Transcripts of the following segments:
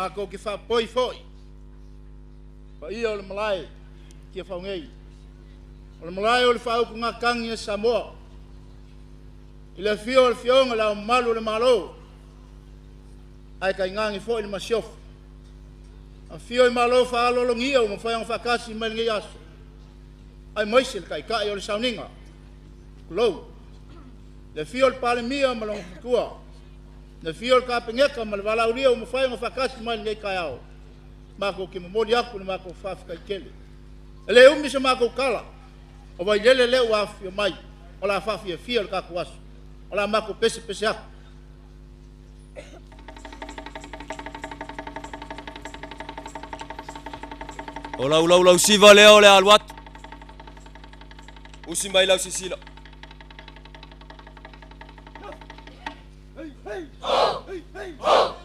Matou te faapoi foi paia o le malae Tiafau nei. O le malae o le faautugatagi a Samoa i le afio o le Afioga i Le Ao Mamalu o le Malo, ae tainane foi le Masiofo. Afio i Malo faaaloalogia ua mafai ona faatasi mai i lenei aso, aemaise le Taitai o le Sauniga, tulou. Le afio o le Palemia ma lona faletua, le afio o le Kapeneta ma le valaaulia ua mafai ona faatasi mai i lenei taeao. Matou te momoli atu le matou faafetai tele. E le umi se matou tala, o Vailele lea ua afifio mai, o le a faafiafia le tatou aso, o le a matou pesepese atu. O lau laulausiva lea o le alu atu. Usi mai lau sisila. Hey, ho! Hey, ho!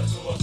Oh,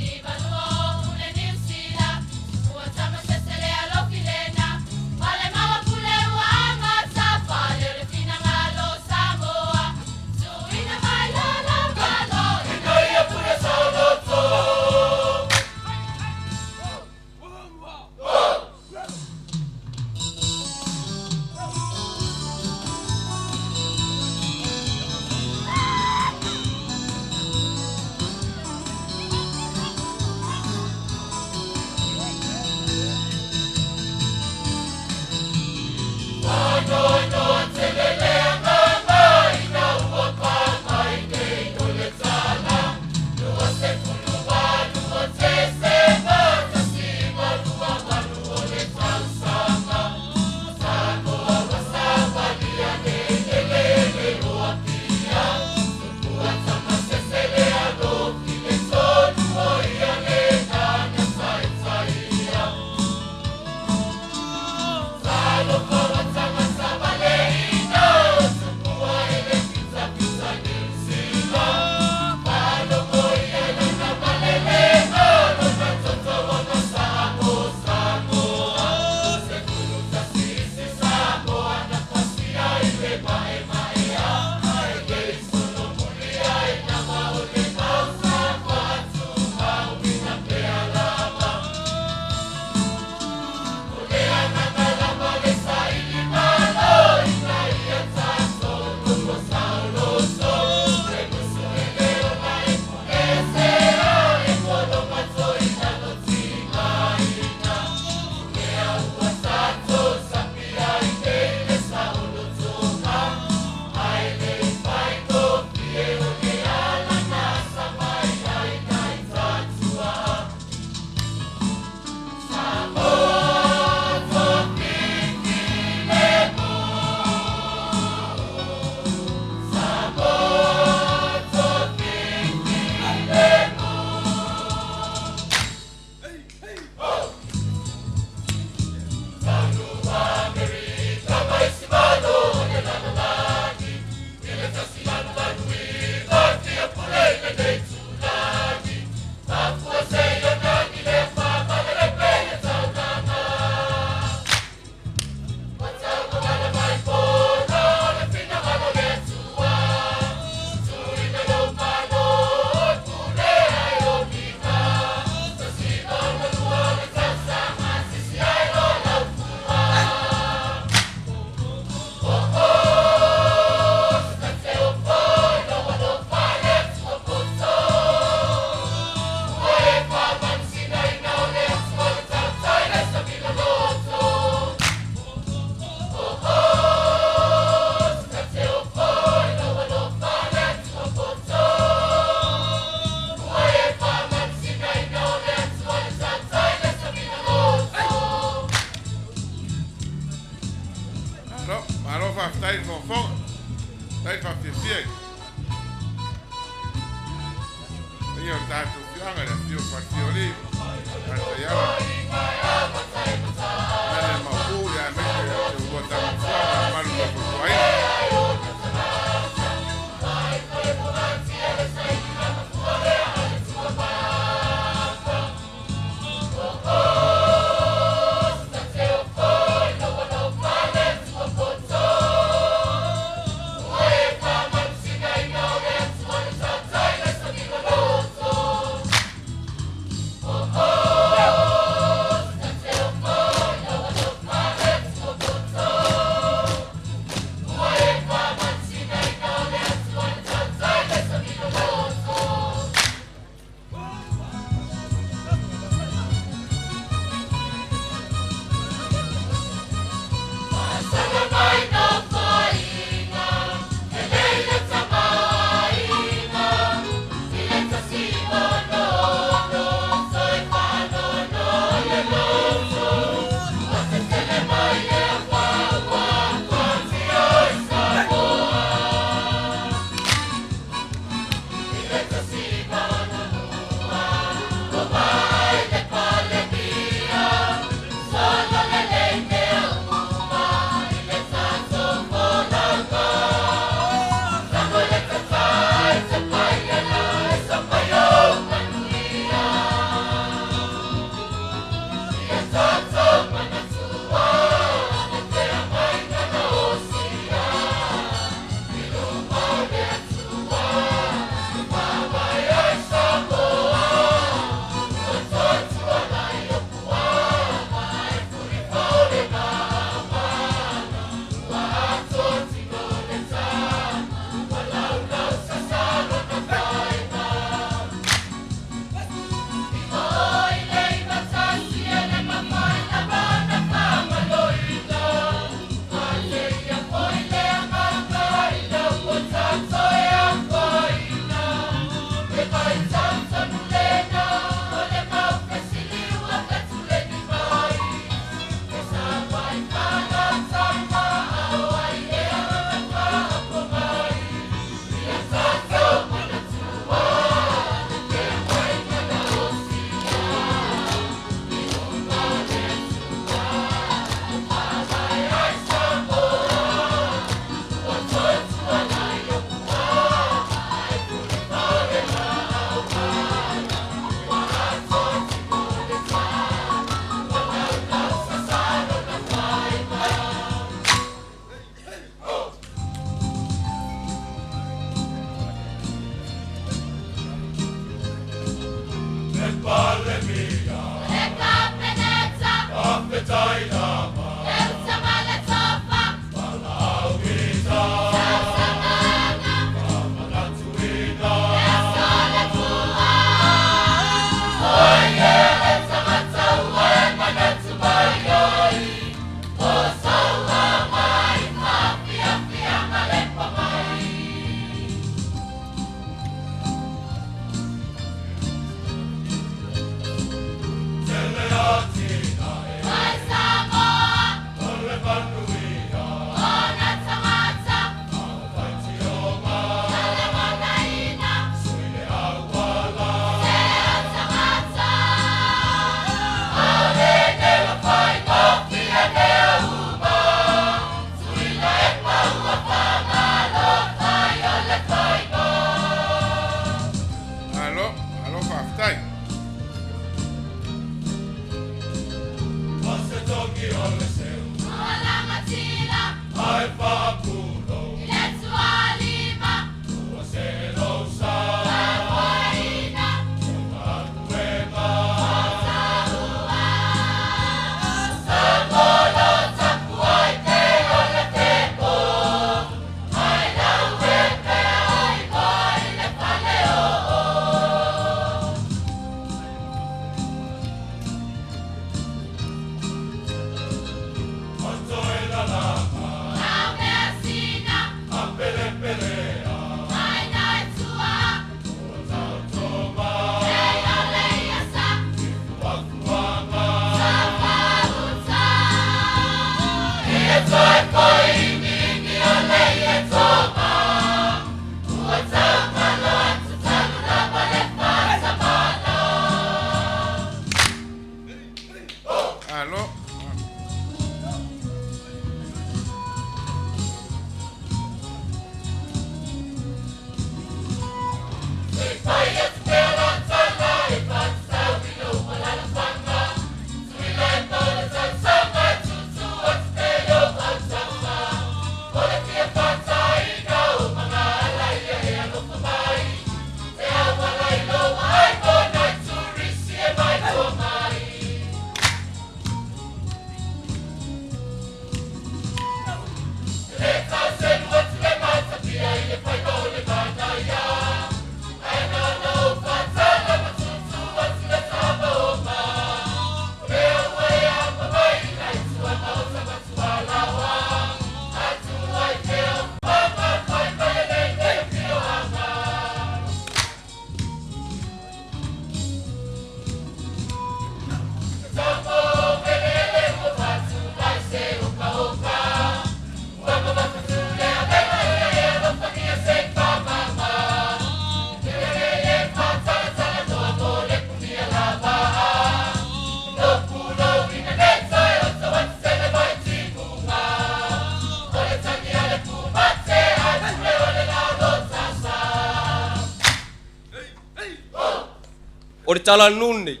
O le tala nuu nei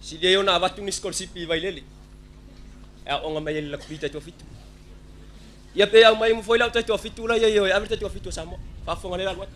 silia ia ona avatu ni sikolasipi i Vailele e aooga mai ai le lakapi taitoafitu. Ia pe aumai uma foi lau taitoafitu laia ia e ave le taitoafitu a Samoa faafofoga lea le alu atu.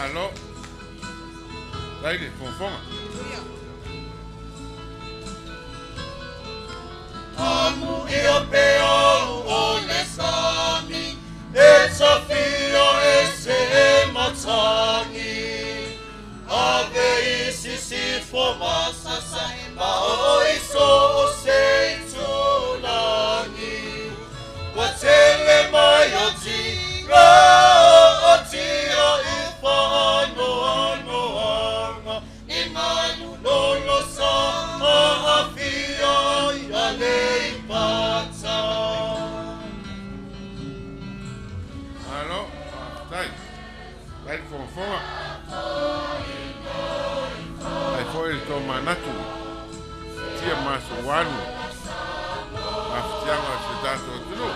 Alo. Lai le fofoga. Amu ia pea o le sami, e tafia e se e matangi. Ave i sisi fo masasa, ma o iso o se i tūlangi. Ua tele mai o tira o tia i whaanoanoanga, i manu lolo sa maafia i ale i pata. Alo, faafetai. Lai le fogafoga. Ai foi le tō manatu. Tia maso wanu. Mafutiaga o se tatou atunuu.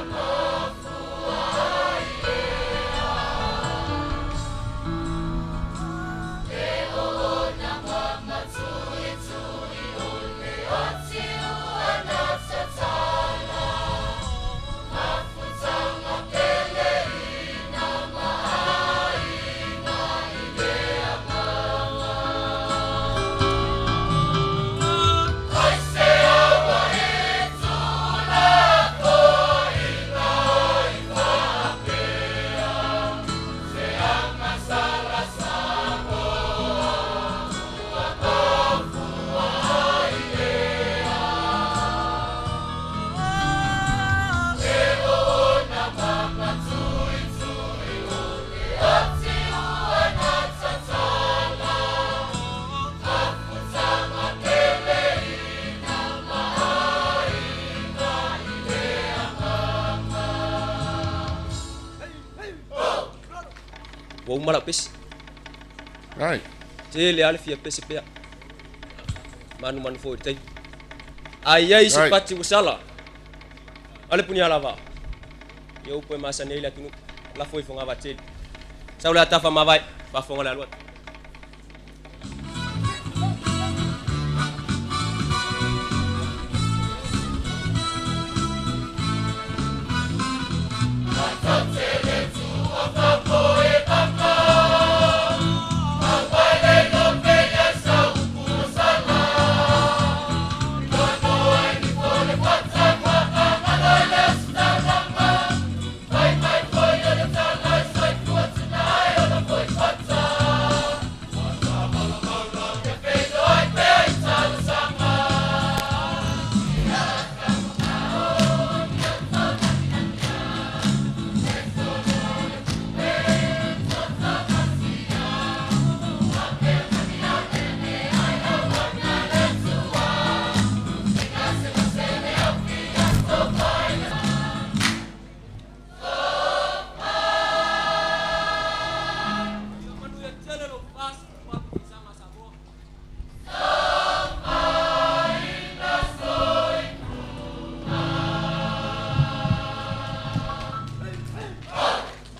Uma lau pesi. Ai. Tele ale fia pesi pea. Manu manu foi tai. Ai ai se pati usala. Ale punia lava. Ia upu e masani ai le atunuu. Lafo i Fogavatele. Sau le atafa mavae, faafofoga le alu atu.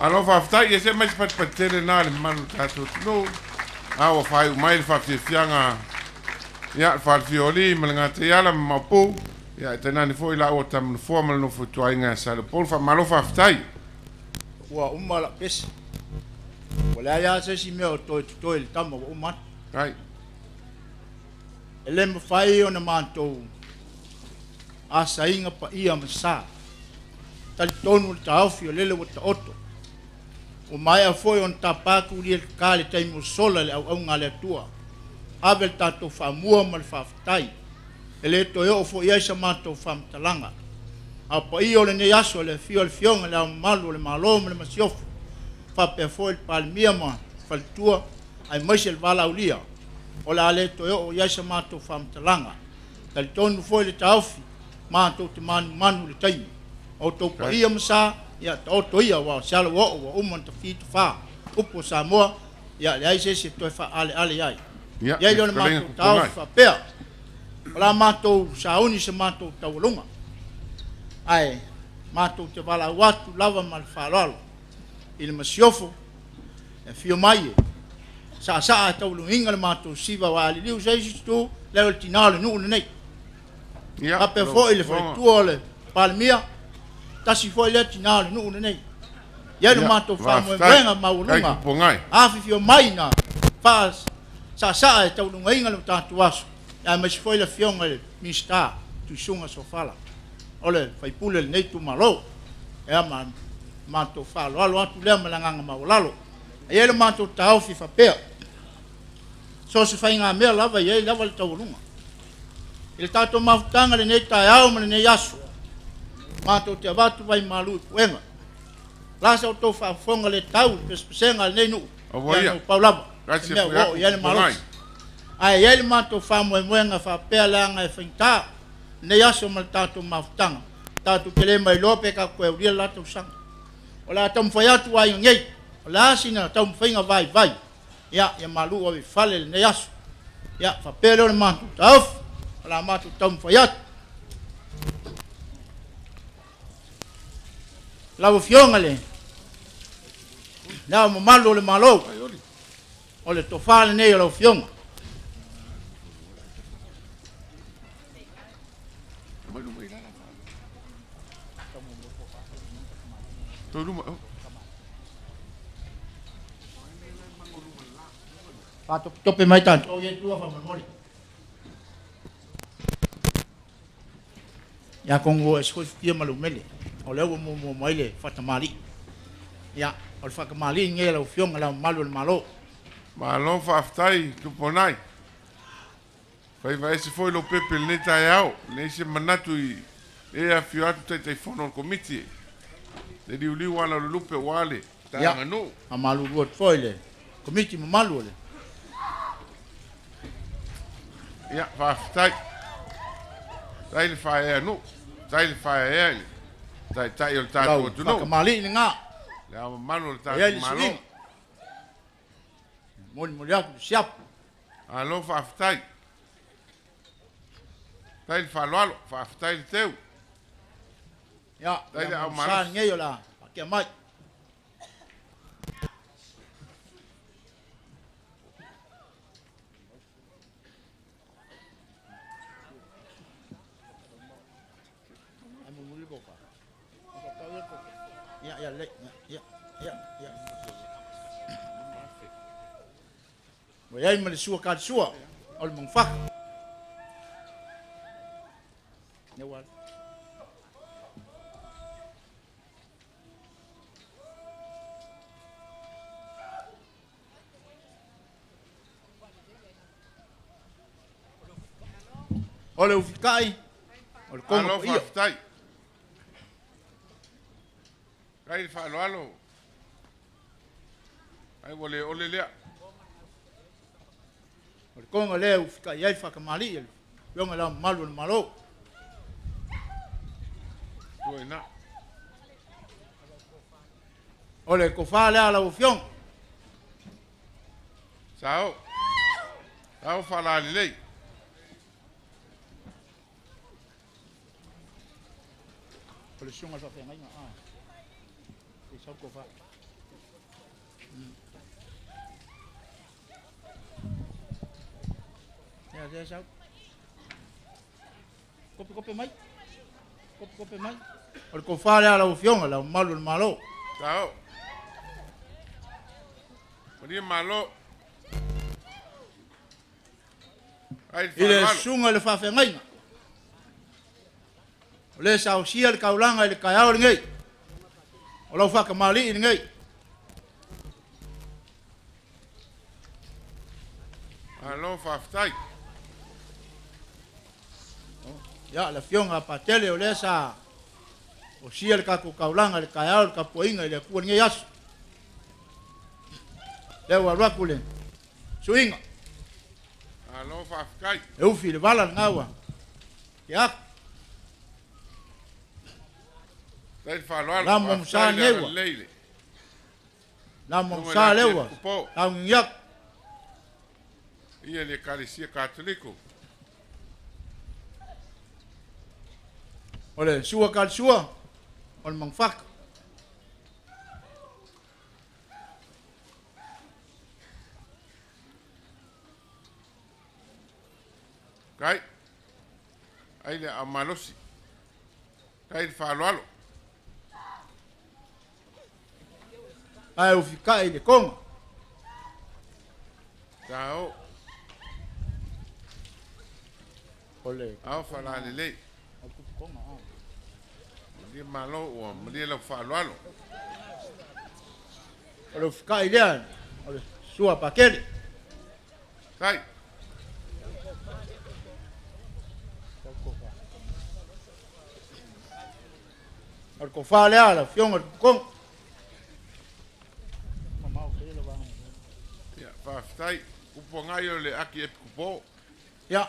Alo faafetai ia se mai se patipatitele lena le mamalu o le tatou atunuu. A ua faaiu mai le faafiafiaga ia le falefioli ma le gataiala ma Maopu ia e tainane foi laua Tamanofoa ma le nofo ituaiga ia Saleupolu. Faamalo faafetai. Ua uma lau pese. Ua leai lava se isi mea o toe totoe i le tama ua uma atu. Ai. E le mafai ona matou asaina paia ma sa. Talitonu le taofi o lele ua taoto. Ua maea foi ona tapa tuli le ka le taimi o sola le auauga a le Atua. Ave le tatou faamua ma le faafetai. E le toe oo foi i ai sa matou faamatalaga. A o paia o lenei aso, le afio o le Afioga i Le Ao Mamalu o le Malo ma le Masiofo, faapea foi le Palemia ma Faletua, aemaise le valaaulia, o le a le toe oo i ai sa matou faamatalaga. Talitonu foi le taofi, matou te manumanu i le taimi. O outou paia ma sa, ia taoto ia, aua o se ala ua oo, ua uma ona tafi tafa upu o Samoa, ia leai se isi e toe faaaleale i ai. Ia, I ai lea o le fetalaiga matou taofi Tupugai. faapea, o la matou sauni se matou taualuga, ae matou te valaau atu lava ma le faaaloalo i le masiofo e afio mai e saasaa e taualugaina le matou siva aua a liliu se isi itu, lea o le tinā o le nuu lenei. Ia, Faapea lau foi le Fofoga. faletua o le Palemia, tasi foi lea tinā o le nuu lenei. I ai lo Ia, matou faafetai. faamoemoega Ai maualuga, Tupugai. afifio mai na faasaasaa e taualugaina le tatou aso, aemaise foi le afioga i le Minisita Tuisuga Sofala, o le faipule lenei itumalo. Ea ma matou faaaloalo atu lea ma le agaga maualalo. E i ai le matou taofi faapea, so se faigamea lava e i ai lava le taualuga. I le tatou mafutaga lenei taeao ma lenei aso, matou te avatu vai malu i puega. La sa outou faafofoga le tau i le pesepesega a lenei nuu, Aua ia ia. no pau lava, Grazie se mea foi ua oo atu i ai le Tupugai. malosi. Ae i ai le matou faamoemoega faapea leaga e faigata lenei aso ma le tatou mafutaga. Tatou te le mailoa pe tatou toe aulia le la tausaga. O le a taumafai atu aiga nei, o le a sina taumafaiga vaivai, ia, ia malu ave i fale lenei aso. Ia, faapea lea o le matou taofi, o le a matou taumafai atu. Lau Afioga i Le Ao Mamalu o le Malo, o le tofa lenei o lau Afioga. Toi luma. Oh. Faatopetope mai tatou ia i tua faamolemole. Ia atonu ua e soifia ma le umele, o lea ua muamua mai le faatamalii. Ia, o le faatamalii lenei a lau Afioga i Le Ao Mamalu o le Malo. Malo faafetai Tupuanai. Faiva ese foi lou pepe i lenei taeao. Leai se manatu i e afio atu Taitaifono o le Komiti. Le liuliu ala o le lupe aua le Ia, taeaga nuu. faamalulu atu foi i le Komiti mamalu o le Ia, faafetai. Tai le faaea nuu. Tai le faaea i le taitai o le tatou lau atunuu. faatamalii lena. Le ao mamalu o le E i ai tatou le Malo. suiga. Molimoli atu le siapo. Alo faafetai. Tai le faaaloalo, faafetai le teu. Ia, Tai le sa aumalosi. Lenei o le a faatea mai. Ai momoli le kofa. Ia, ia, lelei. Ia, ia, ia. Ua i ai ma le sua kalisua o le Manufaka. Ia ua. O le ufikai, o le kongo Alo paia. Faafetai. Tai le faaaloalo. Ai ua le ole lea. O le kongo lea ufikai ai le faakamali'i le Afioga i Le Ao Mamalu o le Malo. Tua ina. O le kofā lea a lau Afioga. Sao. Sao faalalelei. O le susuga i le faafeagaiga a. E sau kofā. Ia, ia sau. Kope kope mai. Kope kope mai. O le kofā lea a lau Afioga, Le Ao Mamalu o le Malo. Sao. Malia malo. Ai le I le faaaloalo. susuga i le faafeagaiga. O le saosia le kaulaga i le kaeao lenei. O lau faakamali'i lenei. Alo faafetai. Ia, le Afioga a Patele o lea sa osia le tatou kaulaga i le kaeao le tapuaiga i le Atua lenei aso. Lea ua alu atu le suiga. Alo faafetai. E ufi le vala lena ua ke aku. Tai le faaaloalo. La mo sa Faafetai le nei ua. agalelei le. La mo Lunga sa le lea ua. Epikopo. Laugigi atu. Ia le Ekalesia Katoliko. O le sua kalisua, o le Manufaka. Kai. Ai le aumalosi. Tai le faaaloalo. Ae ufikai le konga. Sao. O le Ao faalalelei. o le kupu konga. A. Malia malo ua malia lau faaaloalo. O le ufikai lea, o le sua pakele. Tai. O le kofā lea, le Afioga i le kupu konga. Ia, faafetai. Upu agai o le aki epikopo. Ia,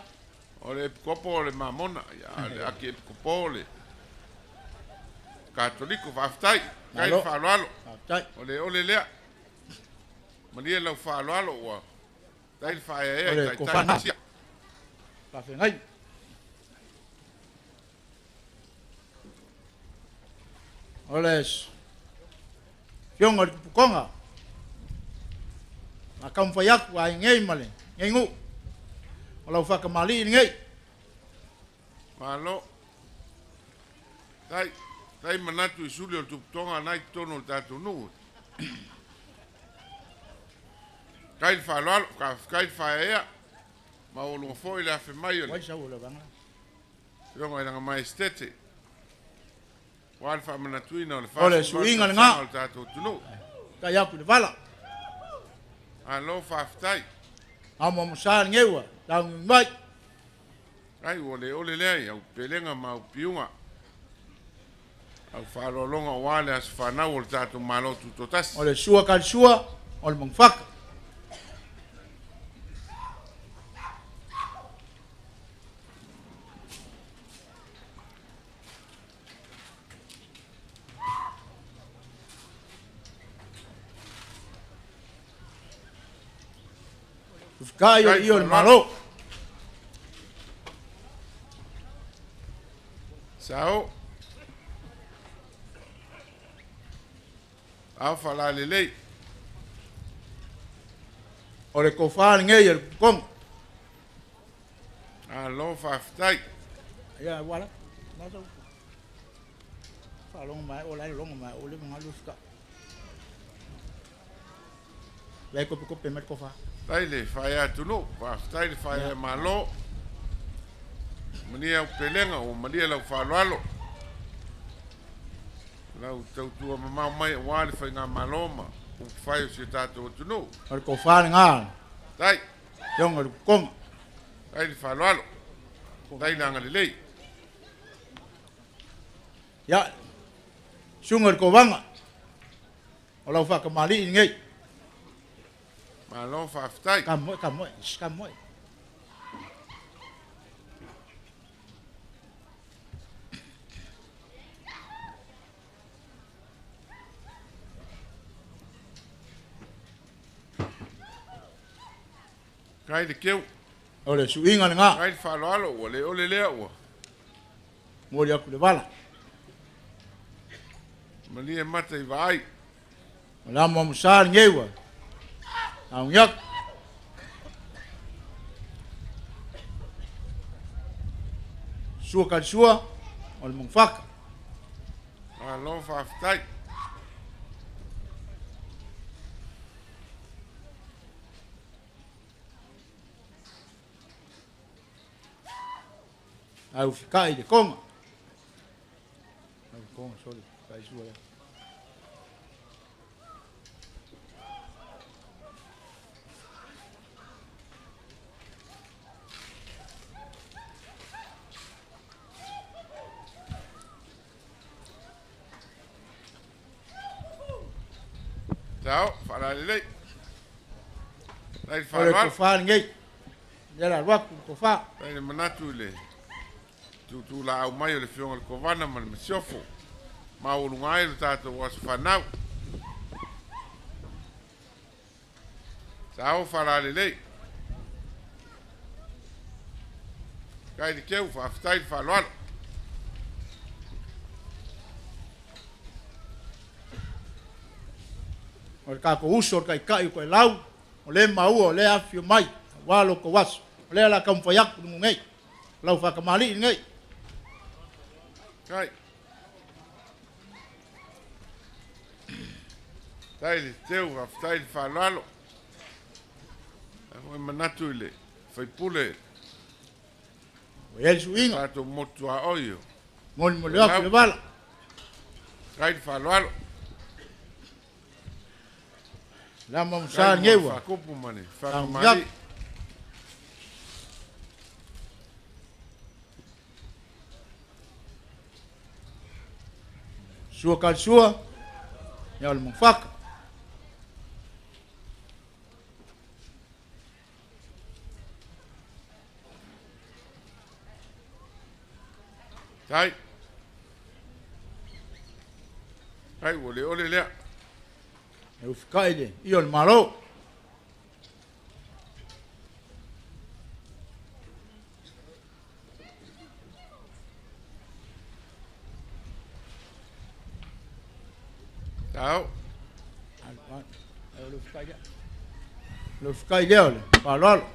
O le epikopo o le mamona. Ia, le aki epikopo o le Katoliko. Faafetai. Tai le Malo. faaaloalo. Faafetai. O le ole lea. Malia lau faaaloalo ua. Tai le faaeaea O i le taitai kofana. sia. Faafeagai. O le Afioga i le kupu konga. A taumafai atu a ingei ma le ngeigu. O lau faakamali'i lenei. Malo. Tai, tai manatu i suli o le tuputoga nai totonu o le tatou nuu. Kai le faaaloalo, kai le faaeaea. Ma ua luga foi le afe mai o le Wai sau o le vanga. Afioga i lana Maestete. Ua le faamanatuina o le O le 48 suiga tausaga lena. o le tatou atunuu. Kai atu le vala. Alo faafetai. A mo sa lenei ua. Laugi mai. Ai ua le ole lea i au pelega ma au piuga. Au faaaloaloga aua le aso fanau o le tatou Malo Tutotasi. O le sua kalisua, o le Manufaka. Ufikai o le ia o le Malo. Sao. Ao faalalelei. O le tofa lenei a le Pukoga. Malo faafetai. Ia, voilà. Faalogo mai o la logo mai o le mga fika. Lai kope kope mai tofa. Tai le fai atunuu, faafetai le fai malo. Malia au pelega ua malia lau faaaloalo. Lau tautua mamao mai aua le faigamalo ma upufai o si o tatou atunuu. O le tofa lena. Tai. Afioga i le Pukoga. Tai le faaaloalo. Tai le agalelei. Ia, susuga i le Kovaga, o lau faakamalii lenei. Malo faafetai. Kamoe, kamoe, kamoe. Kai le keu. O le suiga lena. Kai le faaaloalo ua le ole lea ua. Moli aku le vala. Malie mata i vaai. O le amo amosa lenei ua. Augi atu. Sua kalisua o le Mangufaka. Malo faafetai. Ae ufikai le koga. Ai koga, sorry, kai sua ia. Tao, faalalelei. Tai le O le faaaloalo. tofa lenei. Ia la alu atu le tofa. Tai le manatu i le tuutulaau mai o le Afioga i le Kovana ma le Masiofo. Maualuga ai lo tatou aso fanau. Sao faalalelei. Kai le keu, faafetai le faaaloalo. O le tatou uso o le taitai o Toelau, o le maua o le afifio mai, aua lo outou aso. O lea o le a taumafai atu i luga nei, lau faatamalii lenei. Kai. Tai le teu, faafetai le faaaloalo. Ai foi manatu i le faipule. Ua i ai le suiga. Tatou motu a oio. Molimoli atu le vala. Kai le faaaloalo. Lama musa lenei ua. Faakupu ma le Augi faakamali. atu. Sua kalisua, ia o le Mangufaka. Tai. Tai ua le ole lea. E ufikai le ia o le Malo. Tao. O le ufikai lea. Le ufikai lea o le faaaloalo.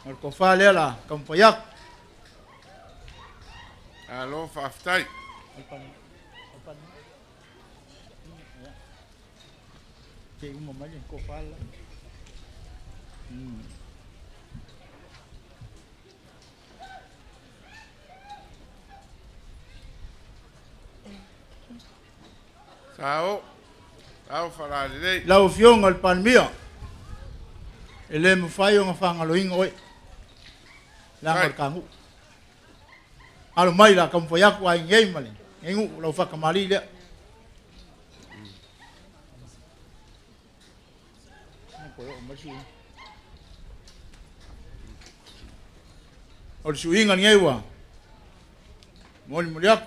O le tofa lea la taumafai atu. Alo faafetai. Te uma mai le tofa la. Sao. Sao faalalelei. Lau Afioga i le Palemia, e le mafai ona faagaloina oe. Leaga o le kanu'u. Alo mai la taumafai atu ai nei ma le nuu lau faatamalii lea. O le suiga lenei ua molimoli atu.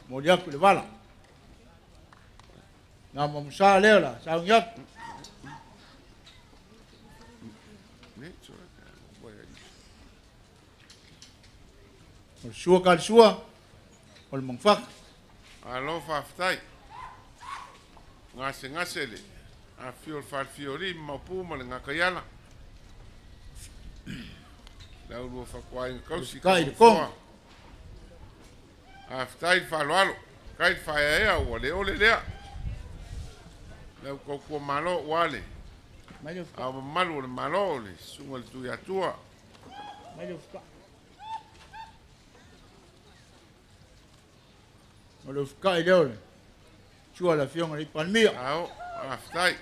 Moli atu i le vala. Na mamusa lea la sauni atu. Nei so ua ia. O le sua ka le sua, o le magafaka. Alo faafetai. Gasegase le afifio o le falefioli ma Maopu ma le Gakaiala. Le aulua fatuaiga tausi Kai le kogo. Afetai le faaaloalo, kai le faaeaea ua le ole lea. Le au tautua malo ua le. Mai le ufuka. Ao mamalu o le Malo o le susuga i le Tuiatua. Mai le ufuka. O le ufukai lea o le sua le afioga i le Palemia. Ao, afetai.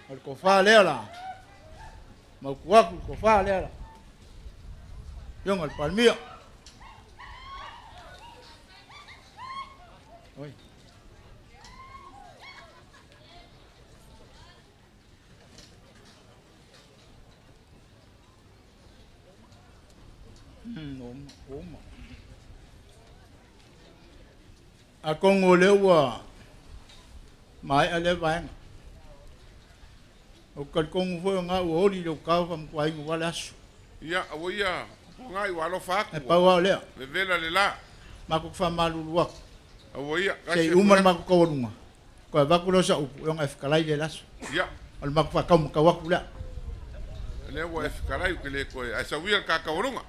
O le tofa lea la. Mautu atu le tofa lea la. Afioga i le Palemia. Oi. Oma, oma. Atonu o lea ua maea lea vaega. O talitonu foi o na ua oli le utao faamatauaina ua le aso. Ia, ua ia puagai ua alofa atu. E pau lava o lea. Vevela le la. Matou te faamalulu atu. Aua ia. Se i uma le matou taualuga, toe avatu lea o sau upu, e ona e fetalai lea i le aso. Ia. O le matou faataumatau atu lea. Lea ua e fetalai ou te le toe. Ae sau ia le ta taualuga.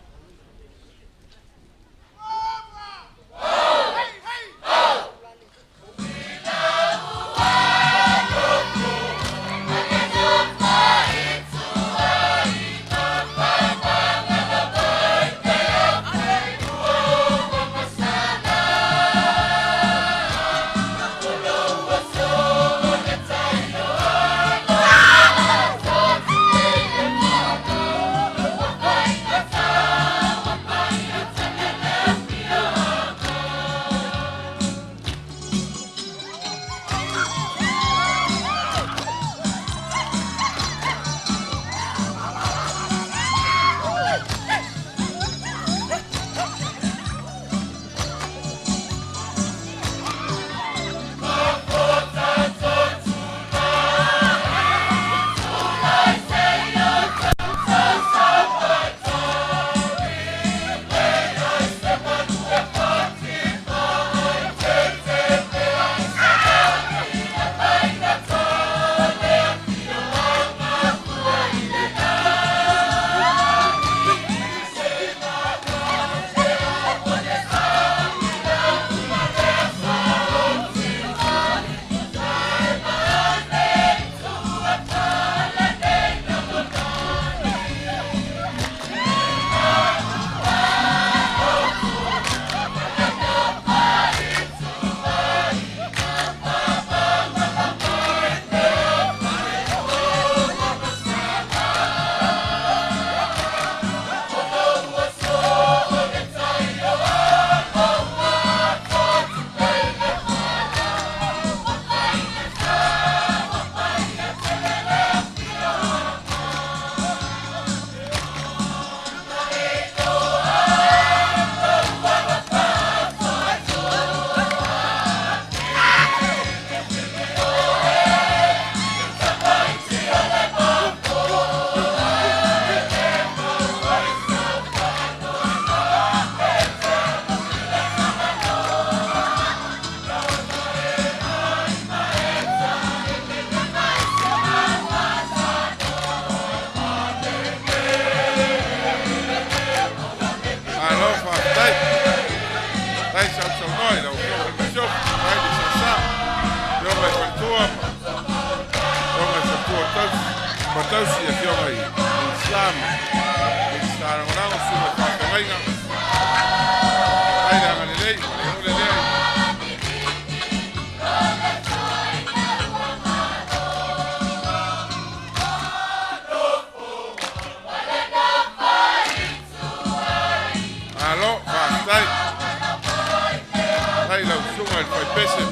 Malo faafetai. Tai sausaunoa i lau Afioga i le Masiofo, tai le Sasa, Afioga i Faletua ma Afioga i Faletua Tausi, ma Tausi Afioga i Minisita ma Minisita Lagolago, Susuga i Faafeagaiga. Tai le agalelei, ma le ole lea i Malo faafetai. Tai lau susuga i le Faipese